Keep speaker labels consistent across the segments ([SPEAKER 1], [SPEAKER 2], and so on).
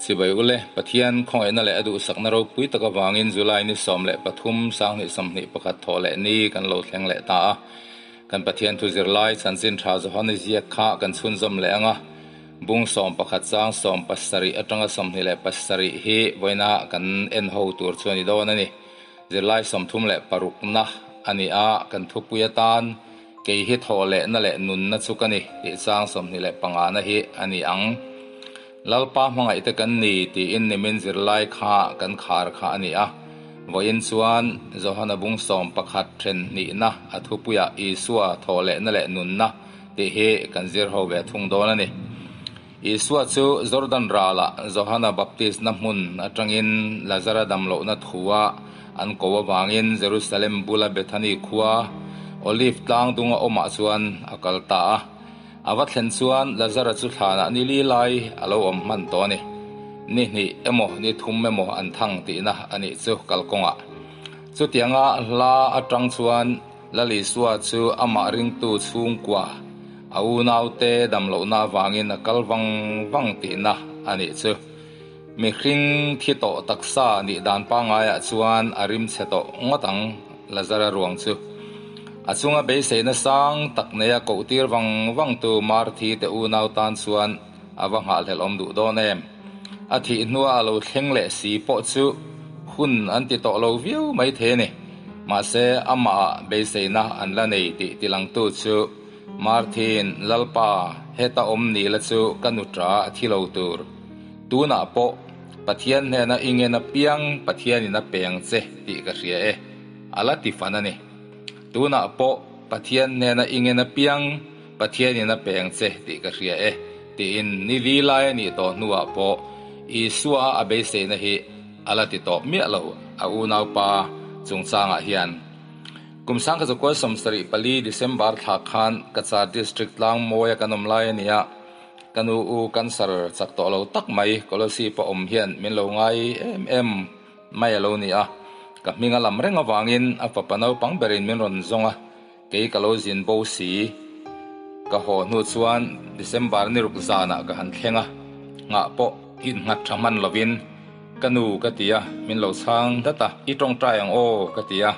[SPEAKER 1] Chibai ule, Pathian khawngaihna leh a duhsakna ropui tak avangin July ni 13 2021 thawh leh ni kan lo thleng leh ta a. Kan Pathian thu zirlai chanchin tha Johane ziak kha kan chhunzawm leh ang a. Bung 11 chang 70 atanga 27 hi vawiina kan en ho tur chu a ni dawn a ni. Zirlai 36 na a ni a, kan thupui atan Kei hi thawh lehna leh nunna chu ka ni tih chang 25 na hi a ni ang. Lalpa hmangaihte kan ni tiin nimin zirlai kha kan khar kha a ni a. Vawiin chuan Johana bung 11 then hnihna a thupuiah Isua thawh lehna leh nunna tih hi kan zir ho ve thung dawn a ni. Isua chu Jordan ralah Johana baptisna hmun atangin Lazara damlohna thua an ko avangin Jerusalem bula Bethany khua Olive tlang dunga awmah chuan a kal ta a. A va thlen chuan Lazara chu thlanah ni li lai a lo awm hman tawh a ni. Ni hnih emaw ni thum emaw an thang tihna a nih chu kalkawngah. Chutianga hla atang chuan Lal Isua chu amah ringtu chhungkua a unaute damlohna avangin a kal vang vang tihna a nih chu. Mihring thi tawh taksa nih dan pangaiah chuan a rim chhe tawh ngawt ang Lazara ruang chu. A chunga beiseina sang tak neia kohtir vang vang tu Marthi te unau tan chuan a va nghahhlelh awm duh dawn em. A thih hnua a lo thleng leh si pawh chu hun an ti tawh lo viau mai thei a ni. Mahse amah beiseina an la nei tih tilangtu chu Marthin, Lalpa, heta awm ni la chu ka nuṭa a thi lo tur. Tunah pawh Pathian hnena i ngen apiang Pathianin a peng che tih ka hria e, a la ti fan a ni. Tunah pawh Pathian hnena i ngen apiang Pathianin a peng che tih ka hria e, tiin ni li lai a nih tawh hnuah pawh Isua a beiseina hi a la ti tawp miah lo a unaupa chungchangah hian. Kum 1974 December thla khan Cachar District Tlangmawia kan awm lai a ni a, ka nu u cancer chak tawh lo tak mai Kolosip a awm hian min lo ngai em em mai a lo ni a, ka hming a lam reng avangin a fapa naupang berin min rawn zawng a, kei ka lo zin bo si. Ka haw hnu chuan December ni ruk zanah ka han thleng a, nghah pawh innghat tha hman lovin ka nu ka ti a, min lo chhang dat a, i tawngtai ang aw ka ti a,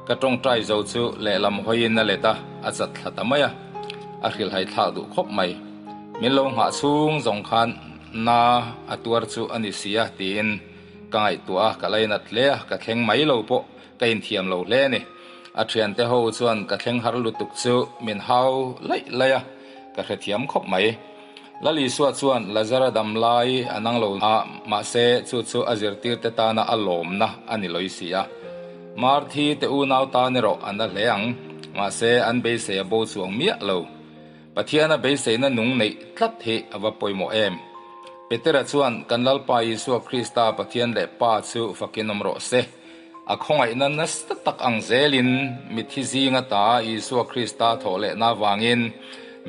[SPEAKER 1] ka tawngtai zo chu lehlam hawiin a let a, a chat thla ta mai a, a hrilhhai thlak duh khawp mai. Min lo nghah chhung zawng khan na a tuar chu a ni si a tiin ka ngaihtuah a, ka lainat hle a, ka thleng mai lo pawh ka inthiam lo hle a ni. A thiante ho chuan ka thleng har lutuk chu min hau laih laih a, ka hrethiam khawp mai. Lal Isua chuan Lazara dam lai a nang lo a, mahse chu chu a zirtirte tana a lawmna a ni lawih si a. Marthi te unau tan erawh an la hle ang, mahse an beisei a bo chuang miah lo. Pathiana beiseina nung neih tlat hi a va pawimawh em! Petera chuan kan Lalpa Isua Krista Pathian leh Pa chu fakin awm rawh se. A khawngaihna nasa tak ang zelin mithi zinga ta Isua Krista thawh lehna avangin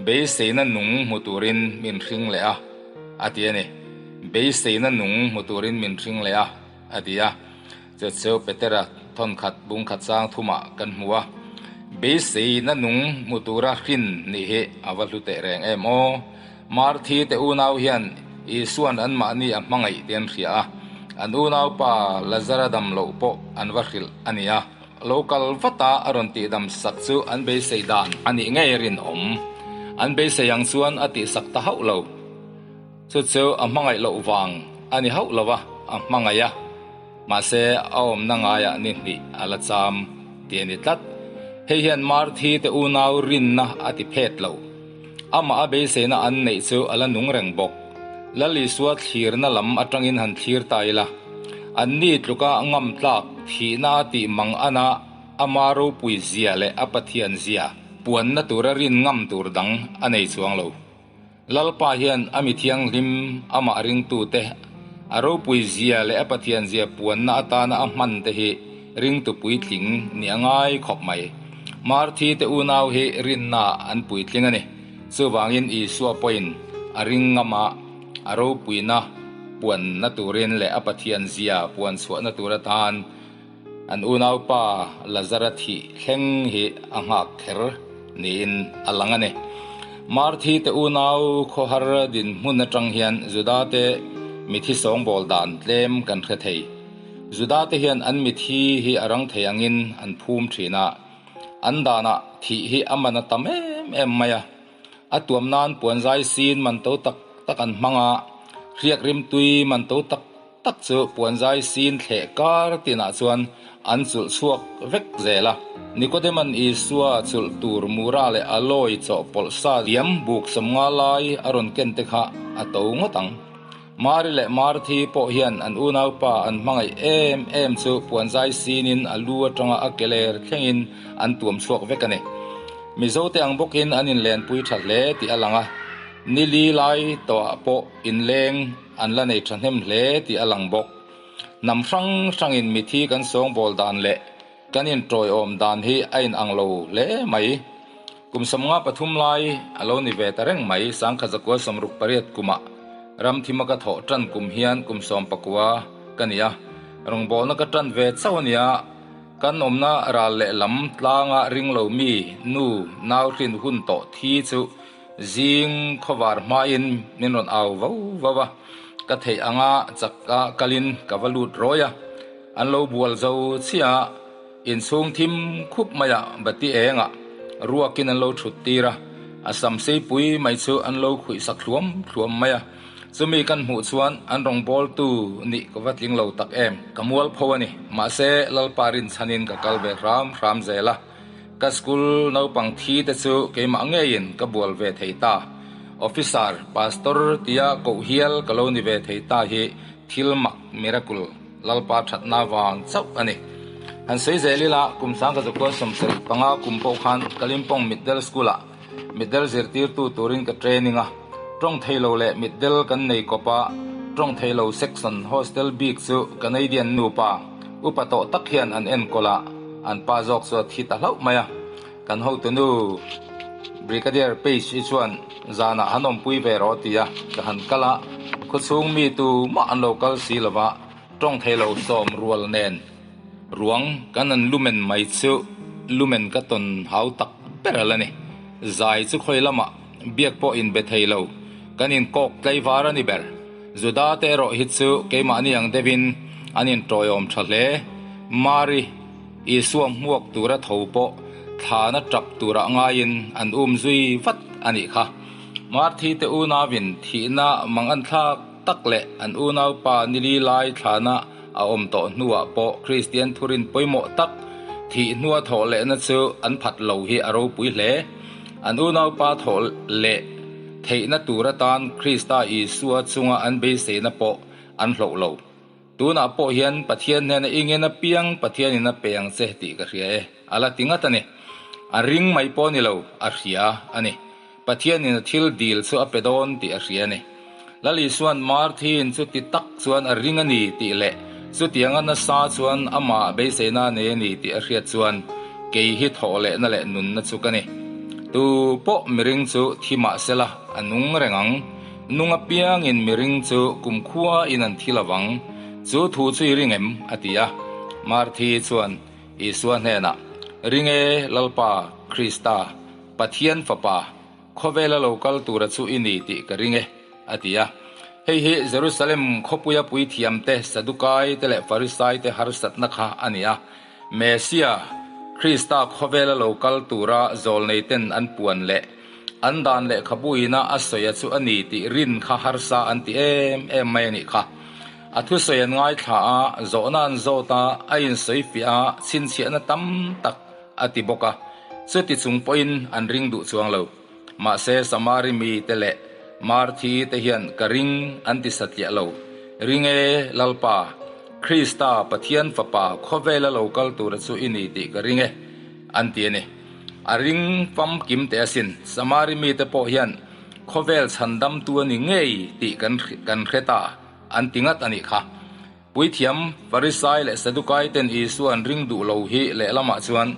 [SPEAKER 1] beiseina nung hmu turin min hring leh a, a ti a ni. Beiseina nung hmu turin min hring leh a, a ti a. Chu chu Petera thawnkhat bungkhat chang thumah kan hmu a. Beiseina nung hmu tura hrin nih hi a va hlu teh reng em aw! Marthi te unau hian Isua'n anmahni a hmangaih te an hria a, an unaupa Lazara dam loh pawh an va hrilh a ni a. Lo kal vata a rawn tihdam sak chu an beisei dan a nih ngei rinawm. An beisei ang chuan a tihsak ta hauh lo. Chu chu a hmangaih loh vang a ni hauh lo a, a hmangaih a. Mahse, a awmna ngaiah ni hnih a la cham tih a ni tlat. Hei hian Marthi te unau rinna a ti phet lo. Amah a beiseina an neih chu a la nung reng bawk. Lal Isua thlirna lam atangin han thlir ta ila, anni tluka ngam tlak thihna a tih mang ana ama ropui zia leh a Pathian zia puanna tura rin ngam tur dang a nei chuang lo. Lalpa hian a mi thianghlim amah ringtute a ropui zia leh a Pathian zia puanna atana a hman te hi ringtu puitling ni a ngai khawp mai. Marthi te unau hi rinna an puitling a ni. Chuvangin Isua pawhin a ring ngama a ropuina puanna turin leh a Pathian zia puan chhuahna tur atan an unaupa Lazara thih thleng hi a nghak kher niin a lang a ni. Marthi te unau khawhar dinhmun atang hian Juda te Mithi sawngbawl dan tlem kan hre thei. Juda te hian an mithi hi a rang thei angin an phum thin a, an danah thih hi a man a tam em em mai a. A tuam nan puanzai sin man to tak tak an hmang a, hriak rimtui man to tak tak chu puanzai sin thleh kar tinah chuan an chulh chhuak vek zel a. Nikodema'n Isua chulh tur mura leh alawi chawhpawlh sa diam buk sawmnga lai a rawn ken te kha a to ngawt ang. Mari leh Marthi pawh hian an unaupa an hmangaih em em chu puanzai sinin a lu atanga a ke ler thlengin an tuam chhuak vek a ni. Mizote ang bawkin an inlenpui tha hle tih a lang a, ni li lai tawhah pawh inleng an la nei thahnem hle tih a lang bawk. Hnam hrang hrangin mithi kan sawngbawl dan leh kan intawiawm dan hi a inang lo hle mai. Kum 53 lai a lo ni ve ta reng mai, 1968 kumah ramthima ka thawh tan kum hian kum 19 ka ni a, rawngbawlna ka tan ve chauh a nia. Kan awmna ral leh lam tlanga ring lo mi nu nau hrin hun tawh thi chu Zing khawvar hmain min rawn au vo vo a, ka theih anga chak a kalin ka va lut rawi a, an lo bual zo chiah a, inchhung thim khup maiah bati engah ruakin an lo thut tir a, a sam seipui mai chu an lo khuih sak thluam thluam mai a, chumi kan hmuh chuan an rawngbawltu nih ka va tling lo tak em, ka mualpho a ni, mahse Lalpa rinchhanin ka kal ve hram hram zel a. Ka school naupang thi te chu keimah ngeiin ka bual ve thei ta. Officer, Pastor tia koh hial ka lo ni ve thei ta hi thil mak, miracle, Lalpa thatna vang chauh a ni. Han sawi zel ila, kum 1975 kum pawh khan Kalimpong Mitdel School-ah Mitdel zirtirtu turin ka training a. Tawng thei lo leh mitdel kan nei kawp a, tawng thei lo section hostel bik chu Canadian nupa upa tawh tak hian an enkawl a, an pa zawk chu a thi ta hlauh mai a. Kan hotunu Brigadier Page hi chuan zanah han awmpui ve rawh ti a, ka han kal a, khawchhung mi tu mah an lo kal si lo va, tawng thei lo sawm rual nen Ruang kan an lumen mai chu lumen ka tawn hau tak ber a la ni. Zai chu khawi lamah biak pawh inbe thei lo, kan inkawk tlaivar a ni ber. Juda te erawh hi chu keimahni ang deuhin an intawiawm tha hle. Mari, Isua hmuak tura tho pawh thlana tap turah ngaiin an um zui vat a nih kha. Marthi te unauin thihna mang an thlak tak leh an unaupa nili lai thlana A awm tawh hnuah pawh Kristian thurin pawimawh tak thih hnua thawh lehna chu an phat lo hi a ropui hle. An unaupa thawh leh theihna tur atan Krista Isua chunga an beiseina pawh an hloh lo. Tunah pawh hian Pathian hnena i ngen apiang Pathianin a pe ang che tih ka hria e, a la ti ngat a ni. A ring mai pawh ni lo, a hria a ni. Pathianin a thil dil chu a pe dawn tih a hria a ni. Lal Isua'n Marthin chu ti tak chuan a ring a ni tih leh chutianga nasa chuan amah beiseina a nei a ni tih a hriat chuan kei hi thawh lehna leh nunna chu ka ni. Tu pawh miring chu thi mah sela a nung reng ang. Nung apiangin miring chu kumkhua in an thi lovang. Chu thu chu i ring em? a ti a. Marthi chuan Isua hnenah, Ring e, Lalpa, Krista, Pathian Fapa, khawvela lo kal tura chu i ni tih ka ring e, a ti a. Hei hi Jerusalem khawpuia puithiamte, Sadukaite leh Farisaite harsatna kha a ni a. Mesia, Krista khawvela lo kal tura zawlneiten an puan leh an dan lehkhabuina a sawia chu a ni tih rin kha harsa an ti em em mai a nih kha. A thusawi an ngaithla a, zawhna an zawt a, a insawifiah a, chhinchhiahna tam tak a ti bawk a, chuti chung pawhin an ring duh chuang lo. Mahse, Samari mite leh Marthi te hian ka ring an ti satliah lo. Ring e, Lalpa, Krista, Pathian Fapa, khawvela lo kal tura chu i ni tih ka ring e, an ti a ni. A ring famkim teh asin, Samari mite pawh hian khawvel chhandamtu a ni ngei tih kan hre ta, an ti ngat a nih kha. Puithiam, Farisai leh Sadukai ten Isua an ring duh lo hi lehlamah chuan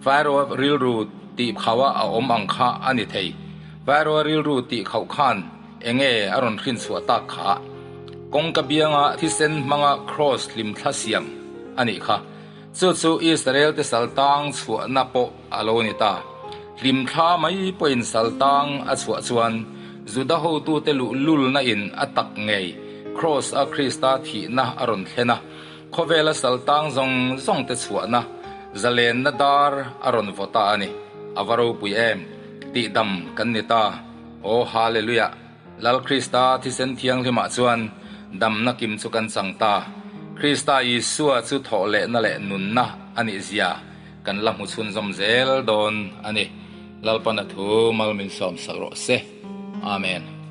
[SPEAKER 1] Pharaoh rilru tih khauha a awm ang kha a ni thei. Pharaoh rilru tih khauh khan enge a rawn hrinchhuah tak kha? Kawngka bianga thisen hmanga kraws hlimthla siam a nih kha. Chu chu Israel te saltang chhuahna pawh a lo ni ta. Hlimthla mai pawhin saltang a chhuah chuan Juda hotute luhlulna in a tak ngei. Kraws a Krista thihna a rawn thlen a, khawvela sal tang zawng zawng te chhuahna, zalenna dar a rawn vaw ta a ni. A va ropui em! Tihdam kan ni ta. Aw Hallelujah! Lal Krista thisen thianghlimah chuan damna kim chu kan chang ta. Krista Isua chu thawhlehna leh nunna a nih zia kan la hmu chhunzawm zel dawn a ni. Lalpana thu mal min sawmsak rawh se. Amen.